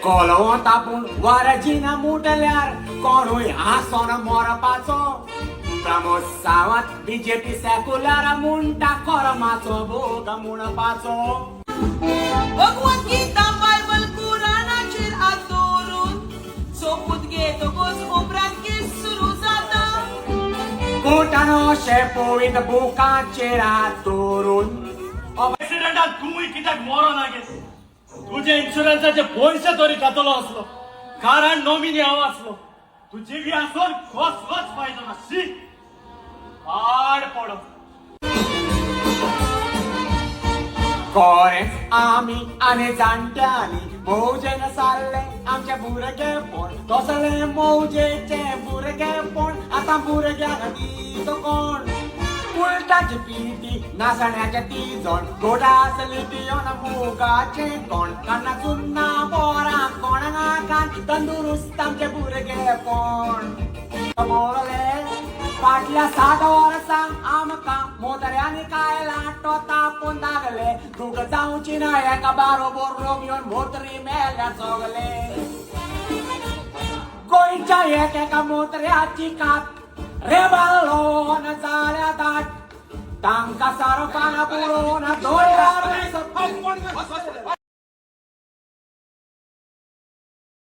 कोलो तापून वरजीना मुटल्यार कोणूय हांसोन मरपाचो. प्रमोद सावंत बीजेपी सेक्युलर म्हणटा करमाचो भोग म्हणपाचो. भगवत गीता बायबल कुराणाचेर हात दवरून सोपूत घेतकूच उपरांत केस सुरू जाता. कोटान अशें पळयत बुकाचेर हात दवरून. ऍक्सिडेंटात तूंय कित्याक मरो ना गे? तुजे इन्शुरन्साचे पयशे तरी खातलो आसलो, कारण नॉमिनी हांव आसलो. तूं जिवी आसून कसलोच फायदो ना. शी, पाड पडो. खरेंच आमी आनी जाणट्यांनी मौजेन सारलें आमचें भुरगेपण. तसलें मौजेचें भुरगेपण आतां भुरग्यांक दिता कोण? उलटाची पिटी, नासण्याचें तिजण, गोडासली पियोन मुगाचें कोण कान्ना चुन्ना बोरां कोणाक कान तंदुरुस्त आमचें भुरगेपण. मोरले फाटल्या 60 वर्सां आमकां मोतऱ्यांनी कायला तो तापून दागले. दूख जावची ना एका बारोबर रोग येवन मोतरी मेल्या सगले. गोंयच्या एकेका मोतऱ्याची कात रेबालोन जाल्या दाट. तांकां सारकान पुरोवन दोळ्यार.